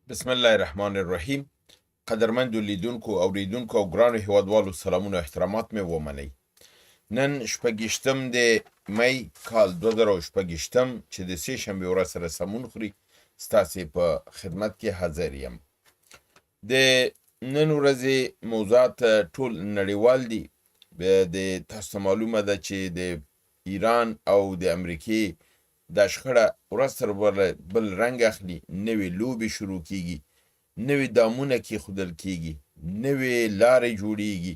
بسم الله الرحمن الرحیم. قدرمندو لیدونکو، اوریدونکو او ګرانو هیوادوالو، سلامونه او احترامات مې ومنئ. نن 26 د مې کال 2026 چې د سې شنبې ورځ سره سمون خوري، ستاسې په خدمت کې حاضر یم. د نن ورځې موضوعات ټول نړیوال دي. د تاسو ته معلومه ده چې د ایران او د امریکې دا شخړه ورځ تر بل رنګ اخلي، نوې لوبې شروع کیږي، نوې دامونه کېښودل کیږي، نوې لارې جوړیږي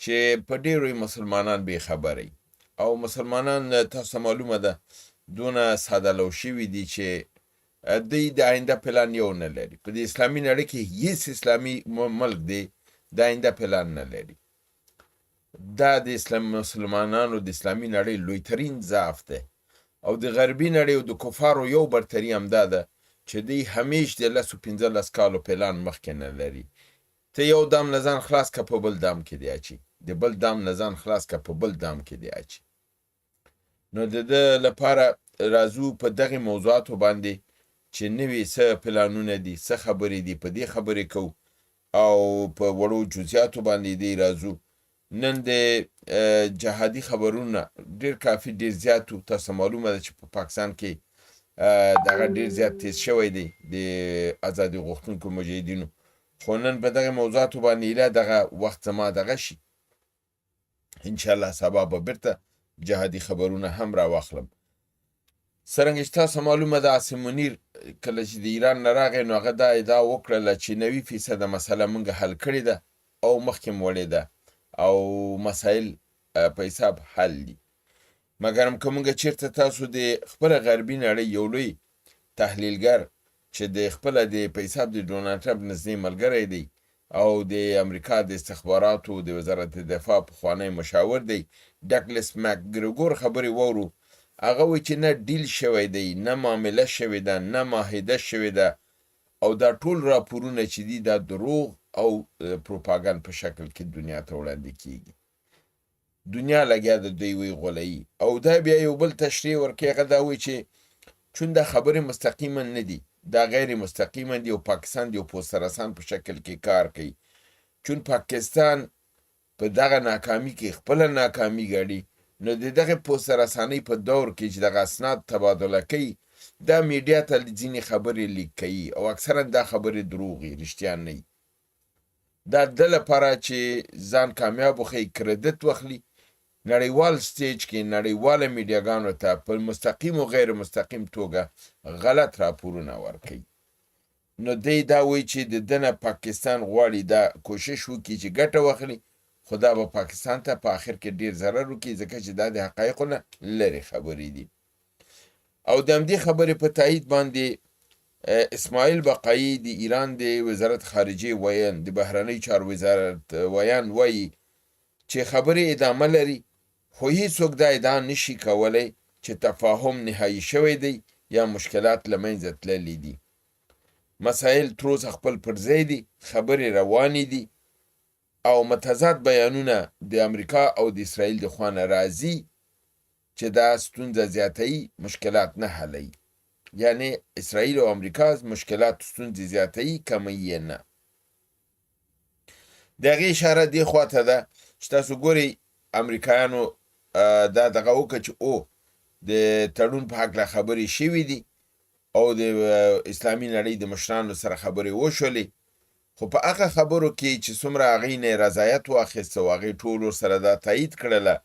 چې په ډېرو یې مسلمانان بې خبره. او مسلمانان، تاسو ته معلومه ده، دونه ساده لو شوي دي چې دوی د آینده پلان یو نه لري. په دې اسلامي نړۍ کې هیڅ اسلامي ملک دی د آینده پلان نه لري. دا د اسلام، مسلمانانو، د اسلامي نړۍ لوی ترین ضعف دی. او د غربي نړۍ او د کفارو یو برتري هم دا ده چې دوی همیش د 10، 15 کالو پلان مخکې نه لري. ته یو دام نه ځان خلاص که، په بل دام کې دی اچي، د بل دام نه ځان خلاص که، په بل دام کې دی اچي. نو د ده لپاره راځو په دغه موضوعاتو باندې چې نوي څه پلانونه دي، څه خبرې دي، په دې خبرې کوو او په وړو جزئیاتو باندې دی راځو. نن د جهادي خبرونه ډیر کافي، ډیر زیات وو. تاسو معلومه ده چې په پاکستان کې دغه ډیر زیات تیز شوی دی د ازادي غوښتونکو مجاهدینو. خو نن په دغه موضوعاتو باندې ایله دغه وخت زما دغه شي. ان شاء الله سبا به بیرته جهادي خبرونه هم راواخلم. څرنګه چې تاسو معلومه ده، عاصم منیر کله چې د ایران نه راغی، نو هغه دا ادعا وکړله چې 90% مسله مونږ حل کړې ده او مخکې مو وړې ده او مسایل په حساب حل دي. مګرم که مونږ چیرته تاسو د خپله غربي نړۍ یو لوی تحلیلګر چې د خپله د په حساب د ډونالډ ټرمپ نږدې ملګری دی او د امریکا د استخباراتو د وزارت دفاع پخوانی مشاور دی، ډګلس مک ګریګور خبرې واورو، هغه وایي چې نه deal شوی دی، نه معامله شوې ده، نه معاهده شوې ده او دا ټول راپورونه چې دي، دا دروغ او پروپاګند په شکل کې دنیا ته وړاندې کیږي. دنیا لګیا ده دوی وی غولوي. او دا بیا یو بل تشریح ورکوي. هغه دا وایي چې چون دا خبرې مستقیما نه دي، دا غیر مستقیما دي او پاکستان د یو پوسترسان په شکل کې کار کوي. چون پاکستان په دغه ناکامي کې خپله ناکامي ګڼي، نو د دغه پوسترسانۍ په دور کې چې دغه اسناد تبادله کوي، دا میډیا ته ځینې خبرې leak کوي او اکثرا دا خبرې دروغ، رښتیا نه. دا د لپاره چې ځان کامیاب وښيي، credit واخلي، نړیوال stage کې نړیواله میډیاګانو ته په مستقیم او غیر مستقیم توګه غلط راپورونه ورکوي. نو دی دا وایي چې د دنه پاکستان غواړي دا کوشش وکړي چې ګټه واخلي، خو دا به پاکستان ته په آخر کې ډیر ضرر وکړي، ځکه چې دا د حقایقو نه لرې خبرې دي. او د همدې خبرې په تایید باندې اسماعیل بقایی، د ایران د وزارت خارجه ویاند، د بهرنی چارو وزارت ویاند، وایي چې خبرې ادامه لري، خو هیڅوک دا ادعا نشي کولی چې تفاهم نهایی شوی دی یا مشکلات له منځه تللي دي. مسایل تر اوسه خپل پر ځای دي، خبرې روانې دي او متضاد بیانونه د امریکا او د اسرائیل د خوا نه راځي چې دا ستونزه زیاتوي، مشکلات نه حلوي. یعنی اسرائیل او امریکا مشکلات، ستونزې زیاتوي، کموي یې نه. د هغې اشاره دې خواته ده چې تاسو ګورئ، امریکایانو دا دغه وکړه چې او د تړون په هکله خبرې شوې دي او د اسلامي نړۍ د مشرانو سره خبرې وشولې. خو په هغه خبرو کې چې څومره هغې نه رضایت واخیست او هغې ټولو سره دا تایید کړله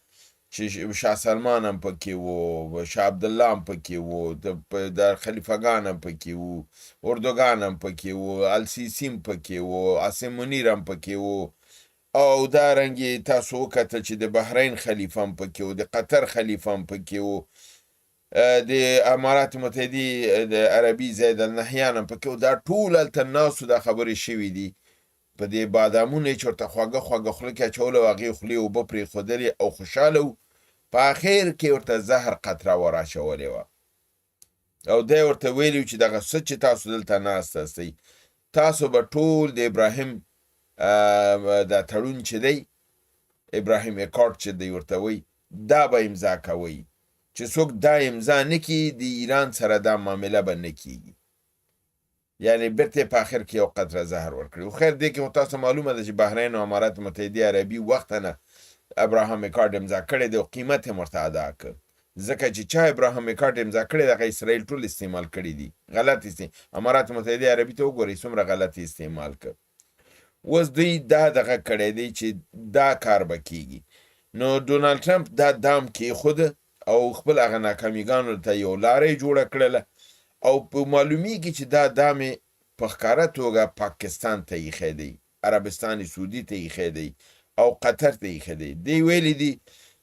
چې شاه سلمان هم پکې وو، شاه عبدالله هم پکې وو، د خلیفګان هم پکې وو، اردوغان هم پکې وو، السیسي هم پکې وو، عاصم منیر هم پکې وو او دا رنګې تاسو وکتل چې د بحرین خلیفه هم پکې وو، د قطر خلیفه هم پکې وو، د امارات متحدې د عربي زید النهیان هم پکې وو. دا ټول هلته ناست، دا خبرې شوې دي. په دې بادامونو یې چې ورته خواږه خواږه خوله کې اچول او هغې خولې اوبه پرېښودلې او خوشحاله وو، په اخر کې ورته زهر قطره وراچولې وه او دی ورته ویلي چې دغه څه چې تاسو دلته ناست یاستئ، تاسو به ټول د ابراهیم دا تړون چې دی، ابراهیم Accord چې دی ورته وایي، دا به امضا کوئ. چې څوک دا امضا نه کړي، د ایران سره دا معامله به نه کیږي. یعنی بیرته یې په اخر کې یو قطره زهر ورکړي. خو خیر دې کې خو تاسو معلومه ده چې بحرین او امارات متحده عربي وخته نه ابراهام اکارډ امضا کړی دی او قیمت هم ورته ادا کړ، ځکه چې چا ابراهام اکارډ امضا کړی دی هغه اسرائیل ټول استعمال کړي دي، غلط استعمال. امارات متحده عربي ته وګورئ څومره غلط استعمال کړ. اوس دوی دا دغه کړی دی چې دا کار به کیږي. نو ډونالډ ټرمپ دا دام کېښود او خپل هغه ناکامیګانو ته یو لاره یې جوړه کړله او په معلومیږي چې دا دام یې په ښکاره توګه پاکستان ته ایښی دی، عربستان سعودي ته ایښی دی او قطر ته ایښی دی. دی ویلي دي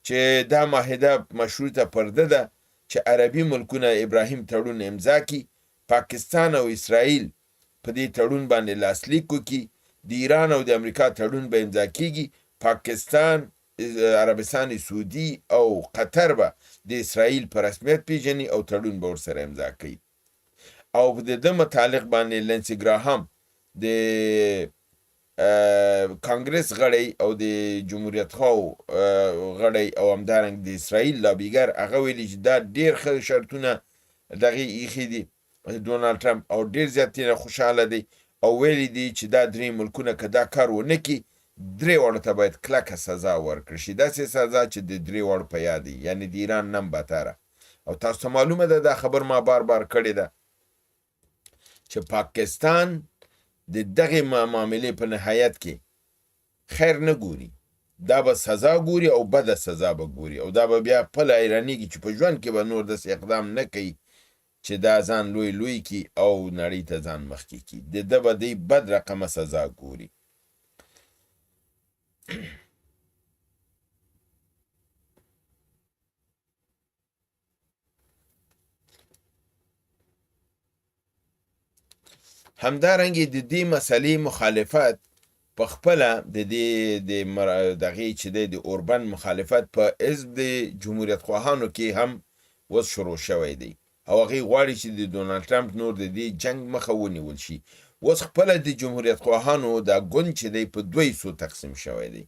چې دا معاهده مشروطه پر ده ده چې عربي ملکونه ابراهیم تړون امضا کړي، پاکستان او اسرائیل په دې تړون باندې لاسلیک وکړي، د ایران او د امریکا تړون به امضا کیږي، پاکستان، عربستان سعودي او قطر به د اسرائیل په رسمیت پیژني او تړون به ورسره امضا کوي. او د ده متعلق باندې لنسي ګراهام د کانګرس غړی او د جمهوریت خواو غړی او همدارنګ د اسرائیل لابیګر هغه ویلي چې دا ډیر ښه شرطونه دغې ایښي دي ډونالډ ټرمپ او ډیر زیات ترېنه خوشحاله دی او ویلي دي چې دا درې ملکونه که دا کار ونه کړي درې واړو ته باید کلکه سزا ورکړل شي، داسې سزا چې د درې واړو په یاد وي، یعنې د ایران نم بتره. او تاسو ته معلومه ده دا خبر ما بار بار کړې ده چې پاکستان د دغې معاملې په نهایت کې خیر نه ګوري، دا به سزا ګوري او بده سزا به ګوري او دا به بیا خپله حیرانېږي چې په ژوند کې به نور داسې اقدام نه کوي چې دا ځان لوی لوی کړي او نړۍ ته ځان مخکې کړي، د ده به دی بد رقمه سزا ګوري. همدارنګه د دې مسلې مخالفت په خپله د دې د دغې چې دی د اوربند مخالفت په حزب د جمهوریت خواهانو کې هم اوس شروع شوی دی او هغوی غواړي چې د ډونالډ ټرمپ نور د دې جنګ مخه ونیول شي. اوس خپله د جمهوریت خواهانو دا ګوند چې دی په دوه حصو تقسیم شوی دی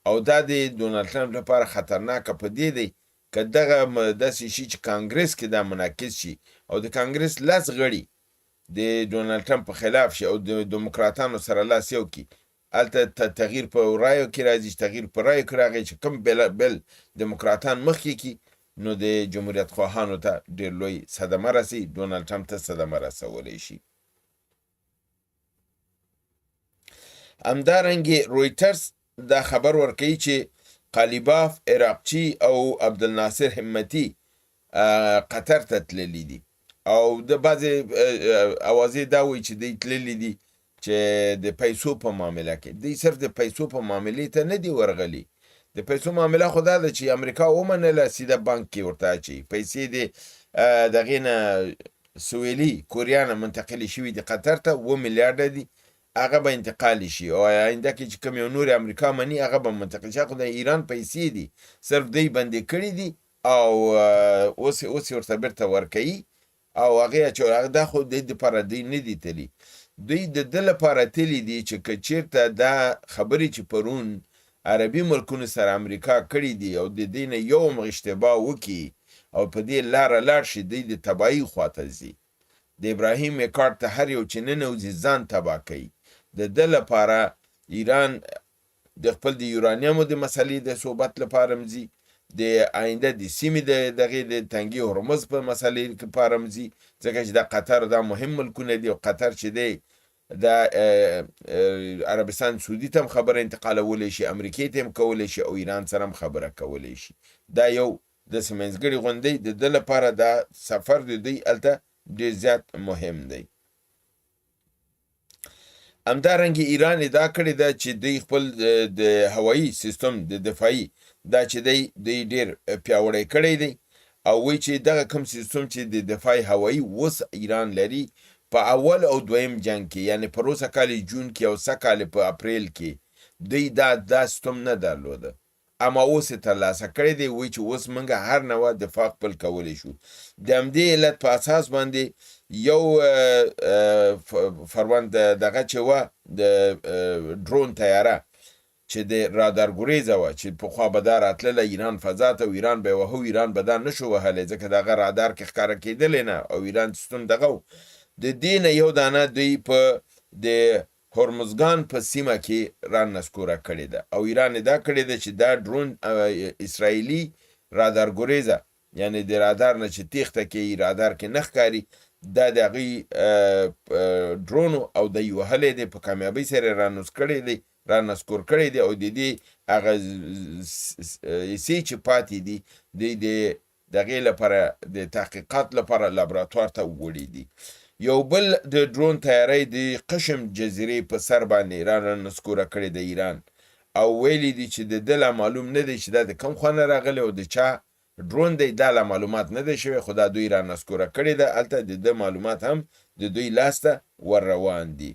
او دا د ډونالډ ټرمپ لپاره خطرناکه په دې دی که دغه داسې شي چې کانګرس کې دا منعکس شي او د کانګرس لس غړي د ډونالډ ټرمپ په خلاف شي او د دموکراتانو سره لاس یو کړي، هلته تغییر په رایو کې راځي، چې تغییر په رایو کې راغی چې کوم بل دموکراتان مخکې کړي نو د جمهوریت خواهانو ته ډېر لوی صدمه رسي، ډونالډ ټرمپ ته صدمه رسولی شي. همدارنګه رویټرز دا خبر ورکوي چې قالیباف، عراقچي او عبدالناصر همتي قطر ته تللي دي او د بعضې اوازې دا وایي چې دوی تللي دي چې د پیسو په معامله کې، دوی صرف د پیسو په معاملې ته نه دي ورغلي. د پیسو معامله خو دا ده چې امریکا ومنله سیده بانک کې ورته اچوي پیسې، دې دغې نه سویلي کوریا نه منتقلې شوي دي قطر ته، 7 میلیارډه دي، هغه به انتقال شي او آینده کې چې کوم یو نور امریکا مني هغه به منتقل شي. خو د ایران پیسې دي صرف دوی بندې کړي دي او اوس اوس یې ورته بیرته ورکوي او هغه چې هغه دا خو د دې لپاره دوی نه دي تللي، دوی د ده لپاره تللي دي چې که چیرته دا خبرې چې پرون عربي ملکونو سره امریکا کړي دي او د دې نه یو هم اشتباه وکړي او په دې لاره لاړ شي، دوی د تباهي خواته ځي. د ابراهیم اکارډ ته هر یو چې ننوځي ځان تباه کوي. د ده لپاره ایران د خپل د یورانیمو د مسلې د صحبت لپاره هم ځي، د آینده د سیمې د دغې د تنګي هرمز په مسلې لپاره هم ځي، ځکه چې دا قطر دا مهم ملکونه دي او قطر چې دی دا عربستان سعودي ته هم خبره انتقالولی شي، امریکې ته هم کولی شي او ایران سره هم خبره کولی شي. دا یو داسې منځګړي غوندی د ده لپاره دا سفر د دوی هلته ډېر زیات مهم دی. همدارنګه ایران ادعا کړې ده چې دوی خپل د هوایي سیستم د دفاعي دا چې دی دوی ډېر پیاوړی کړی دی او وایي چې دغه کوم سیستم چې د دفاع هوایي اوس ایران لري په اول او دویم جنګ کې، یعنې پروسه کال جون کې او سږکال په اپریل کې دوی دا دا سیستم نه درلوده، اما اوس یې ترلاسه کړی دی. وایي چې اوس موږ هر نوع دفاع خپل کولی شو. د همدې علت په اساس باندې یو فروند دغه چې وه د ډرون طیاره چې د رادار ګریزه وه چې پخوا به دا راتلله ایران فضا ته او ایران به یې وهو، ایران به دا نشو وهلی ځکه د هغه رادار کې ښکاره کېدلی نه او ایران سیستم دغه و. د دې نه یو دانه دوی په د هرمزګان په سیمه کې را نسکوره کړې ده او ایران ادعا کړې ده چې دا ډرون اسرائیلي رادار ګریزه، یعنی د رادار نه چې تیښته کوي، رادار کې نه ښکاري، دا د هغوی ډرون او دی وهلی دی، په کامیابۍ سره یې رانوس کړی دی، را نسکور کړی دی او د دې هغه حصې چې پاتې دي دوی د دغې لپاره د تحقیقات لپاره لابراتوار ته وړي دي. یو بل د ډرون تیاری د قشم جزیرې په سر باندې را نسکوره کړې ده ایران او ویلي دي چې د ده لا معلوم نه دی چې دا د کوم خوا نه راغلی او د چا ډرون دی، دا لا معلومات نه دی شوی، خو دا دوی را نسکوره کړې ده، هلته د ده معلومات هم د دوی لاس ته ور روان دي.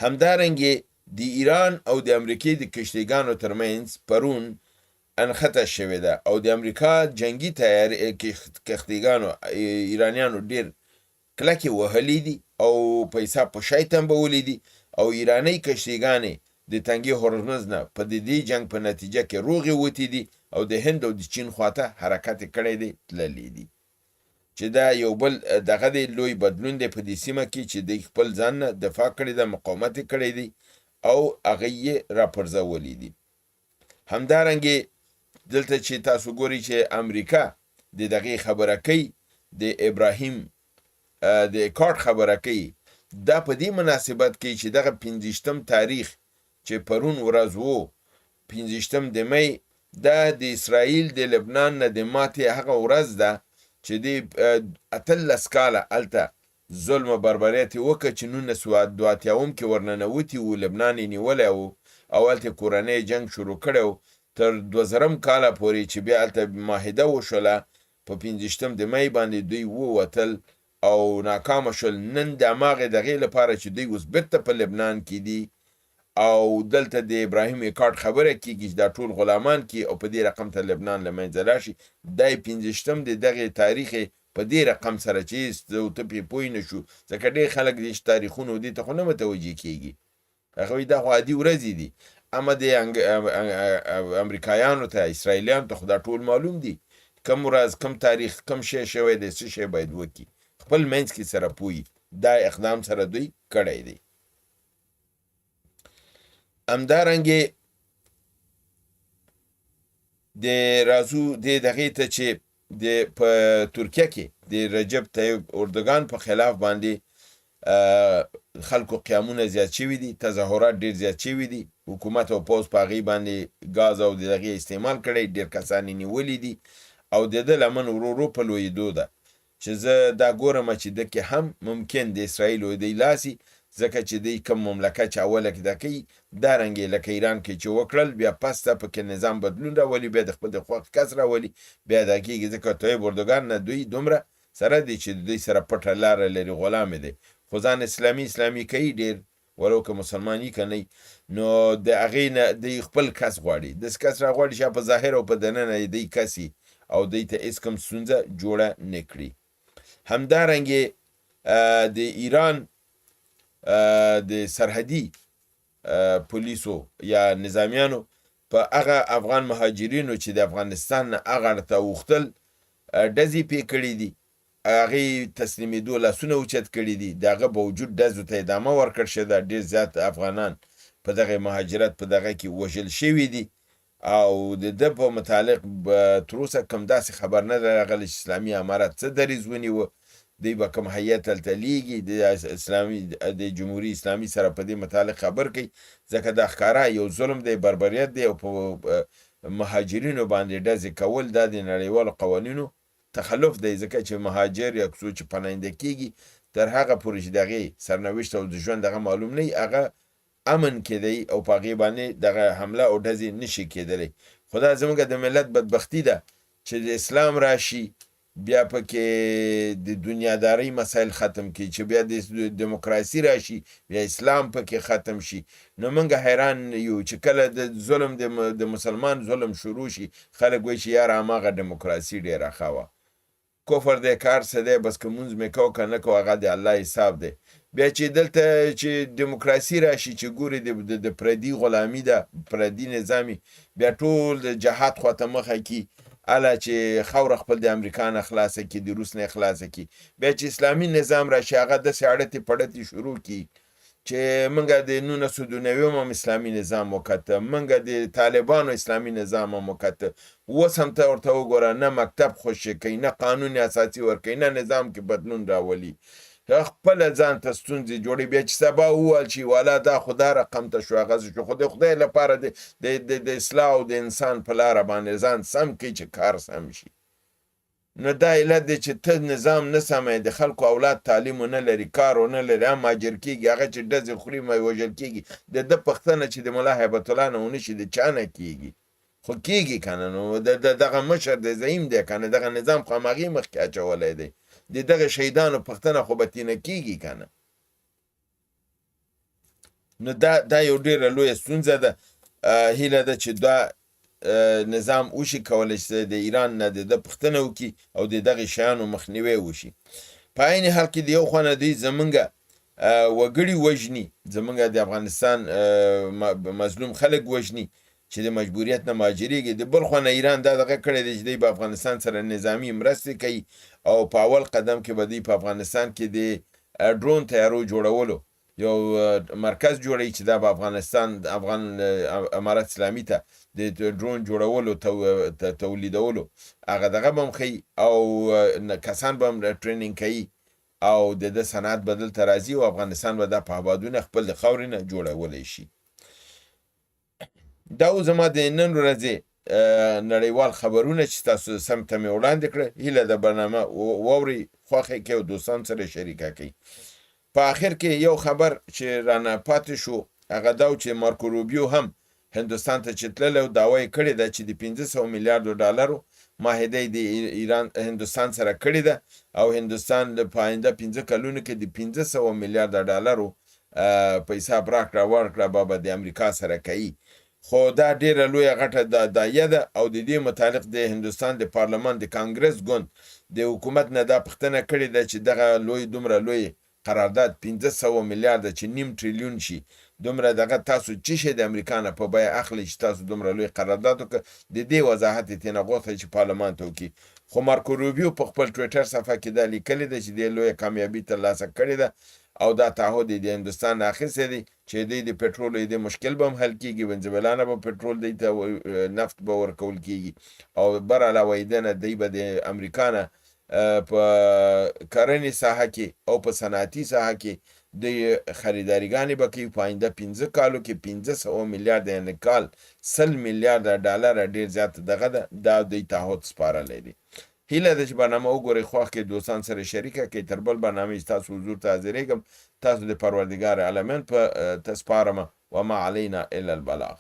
همدارنګه د ایران او د امریکې د کشتیګانو ترمنځ پرون انښته شوې ده او د امریکا جنګي تیارې کښتیګانو ایرانیانو ډیر کلکې وهلې دي او په حساب په شای تمبولې دي او ایرانۍ کشتیګانې د تنګې هرمز نه په د دې جنګ په نتیجه کې روغې وتې دي او د هند او د چین خواته حرکت یې کړی دی، تللې دي. چې دا یو بل دغه دی، لوی بدلون دی په دې سیمه کې چې دوی خپل ځان نه دفاع کړې ده، مقاومت یې کړی دی او هغه یې راپرځولي دي. همدارنګه دلته چې تاسو ګورئ چې امریکا د دغې خبره کوي، د ابراهیم د اکارډ خبره کوي، دا په دې مناسبت کوي چې دغه پنځویشتم تاریخ چې پرون ورځ وو، پنځویشتم د مۍ، دا د اسرائیل د لبنان نه د ماتې هغه ورځ ده چې دی 18 کاله هلته ظلم او بربریت یې وکړ چې 1982 کې ورننوتي وو، لبنان یې نیولی و او هلته کورنی جنګ شروع کړی و تر 2000 کاله پورې چې بیا هلته معاهده وشوله په پنځویشتم د مۍ باندې دوی ووتل او ناکامه شول. نن د هماغې دغې لپاره چې دوی اوس بیرته په لبنان کې دي او دلته د ابراهیم اکارډ خبره کیږي چې دا ټول غلامان کی او په دې رقم ته لبنان له منځه لاړ شي، دا یې پنځویشتم د دغې تاریخ په دې رقم سره چې زه او ته پرې پوه نه شو، ځکه ډېر خلک دې تاریخونو دې ته خو نه متوجه کیږي، هغه وایي دا خو عادي ورځې دي، اما د امریکایانو ته اسرائیلیانو ته خو دا ټول معلوم دي، کوم ورځ کوم تاریخ کوم شی شوی دی، څه شی باید وکړي، خپل منځ کې سره پوهي، دا اقدام سره دوی کړی دی. همدارنګه د راځو د دغې ته چې د په ترکیه کې د رجب طیب اردوغان په خلاف باندې خلکو قیامونه زیات شوي دي، تظاهرات ډیر زیات شوي دي، حکومت او پوځ په هغې باندې ګاز او د دغې استعمال کړی، ډیر کسان یې نیولي دي او د ده لمن ورو ورو په لویېدو ده چې زه دا ګورم چې ده کې هم ممکن د اسرائیلو دی لاسي، ځکه چې دی کوم مملکت چې اوله کې دا کوي دا رنګ یې لکه ایران کې چې وکړل، بیا پسته پکې نظام بدلون راولي، بیا د خپل د خوښ کس راولي، بیا دا کېږي، ځکه طیب اردوغان نه دوی دومره سره دی چې دوی سره پټه لاره لري، غلام دی، خو ځان اسلامي اسلامي کوي ډېر، ولو که مسلمان یي که نه، نو د هغې نه دی خپل کس غواړي، داسې کس راغواړي چې په ظاهر او په دننه یې دی کس وي او دی ته هېڅ کوم ستونزه جوړه نه کړي. همدارنګه د ایران د سرحدي پولیسو یا نظامیانو په هغه افغان مهاجرینو چې د افغانستان نه هغه ته اوښتل ډزې پې کړې دي، هغې تسلیمېدو لاسونه اوچت کړي دي، د هغه باوجود ډزو ته ادامه ورکړ شوې ده. ډېر زیات افغانان په دغه مهاجرت په دغه کې وژل شوي دي او د ده په متعلق تر اوسه کوم داسې خبر نه دی راغلی چې اسلامي امارت څه دریځ ونیوه، دوی به کوم هیئت هلته لیږي د اسلامي د جمهوري اسلامي سره په دې متعلق خبر کوي، ځکه دا ښکاره یو ظلم دی، بربریت دی او په مهاجرینو باندې ډزې کول دا د نړیوالو قوانینو تخلف دی، ځکه چې مهاجر یا څوک چې پناهنده کیږي تر هغه پورې چې د هغې سرنوشت او د ژوند هغه معلوم نه وي هغه امن کې دی او په هغې باندې دغه حمله او ډزې نشي کېدلی. خو دا زموږ د ملت بدبختي ده چې د اسلام راشي بیا پکې د دنیادارۍ مسایل ختم کړي، چې بیا د دیموکراسي راشي بیا اسلام پکې ختم شي. نو موږ حیران یو چې کله د ظلم د مسلمان ظلم شروع شي خلک وایي چې یاره هماغه دیموکراسي ډېره ښه وه، کفر دی کار څه دی، بس که مونځ مې کو که نه کو هغه د الله حساب دی. بیا چې دلته چې دیموکراسي راشي چې ګوري د پردي غلامي ده، پردي نظامي، بیا ټول د جهاد خواته مخه کي، اله چې خاوره خپل د امریکا نه خلاصه کړي، د روس نه خلاصه کړي. بیا چې اسلامي نظام راشي، هغه داسې اړتې پړتې شروع کړي چې موږ د 1990 هم اسلامي نظام وکته، موږ د طالبانو اسلامي نظام هم وکته، اوس هم ته ورته وګوره، نه مکتب خوشې کوي، نه قانون اساسي ورکوي، نه نظام کې بدلون راولي، خپله ځان ته ستونزې جوړوي. بیا چې سبا وویل شي والا دا خو دا رقم ته شو، هغه شو، خو د خدای لپاره د اصلاح او د انسان په لاره باندې ځان سم کړي چې کار سم شي. نو دا علت دی چې ته نظام نه سمې، د خلکو اولاد تعلیم نه لري، کار نه لري، هم مهاجر کېږي، هغه چې ډزې خوري وژل کېږي. د ده پوښتنه چې د ملا هیبت الله نه ونه شي، د چا نه کېږي؟ خو کېږي که نه. نو دغه مشر دی، زعیم دی که نه، دغه نظام خو هماغې مخکې اچولی دی، د دغه شهیدانو پوښتنه خو به ترې کېږي که نه. نو دا یو ډېره لویه ستونزه ده. هیله ده چې دا نظام وشي کولی چې د ایران نه د ده پوښتنه وکړي او د دغې شیانو مخنیوی وشي. په عین حال کې د یو خوا نه دوی زمونږ وګړي وژني، زمونږ د افغانستان مظلوم خلک وژني چې د مجبوریت نه مهاجرېږي. د بل خوا نه ایران دا دغه کړی دی چې دوی به افغانستان سره نظامي مرستې کوي او په اول قدم کې به دوی په افغانستان کې د ډرون طیارو جوړولو یو مرکز جوړوي چې دا به افغانستان افغان امارت اسلامي ته د ډرون جوړولو تولیدولو هغه دغه به هم ښیي او کسان به هم training کوي او د ده صنعت به دلته راځي او افغانستان به دا پهبادونه خپل د خاورې نه جوړولی شي. دا و زما د نن ورځې نړیوال خبرونه چې تاسو سم ته مې وړاندې کړه. هیله ده برنامه واورئ، خوښه یې کړئ او دوستان سره شریکه کړئ. په آخر کې یو خبر چې رانه پاتې شو هغه دا و چې مارکو روبیو هم هندوستان ته چې تللی او دعوه یې کړې ده چې د 500 میلیاردو ډالرو معاهده یې د ایران هندوستان سره کړې ده او هندوستان په آینده 5 کلونو کې د 500 میلیارده ډالرو په حساب راکړه ورکړه به د امریکا سره کوي. خو دا ډیره لویه غټه دایه ده او د دې متعلق د هندوستان د پارلمان د کانګرس ګوند د حکومت نه دا پوښتنه کړې ده چې دغه لوی دومره لوی قرارداد 500 میلیارده چې نیم ټریلیون شي، دومره دغه تاسو چی شی د امریکا نه په بیه اخلئ چې تاسو دومره لوی قرارداد وکړ؟ د دې وضاحت یې ترېنه غوښتی چې پارلمان ته وکړي. خو مارکو روبیو په خپل ټویټر صفحه کې دا لیکلې ده چې دې لویه کامیابي ترلاسه کړې ده او دا تعهد یې د هندوستان نه اخیستی دی چې دوی د پټرولو یې د مشکل به هم حل کیږي، ونزویلا نه به پټرول دوی ته نفت به ورکول کیږي او بر علاوه یې نه دوی به د امریکا نه په کرنې ساحه کې او په صنعتي ساحه کې دوی خریداریګانې به کوي. په آینده 5 کالو کې 500 میلیارده، یعنې کال 100 میلیارده ډالره، ډېر زیات دغه ده، دا دوی تعهد سپارلی دی. هیله ده چې برنامه وګورئ، خوښ کړئ، دوستان سره شریکه کړئ. تر بل برنامې چې تاسو حضور ته حاضرېږم، تاسو د پروردګار عالمین په ته سپارم. وما علینا الا البلاغ.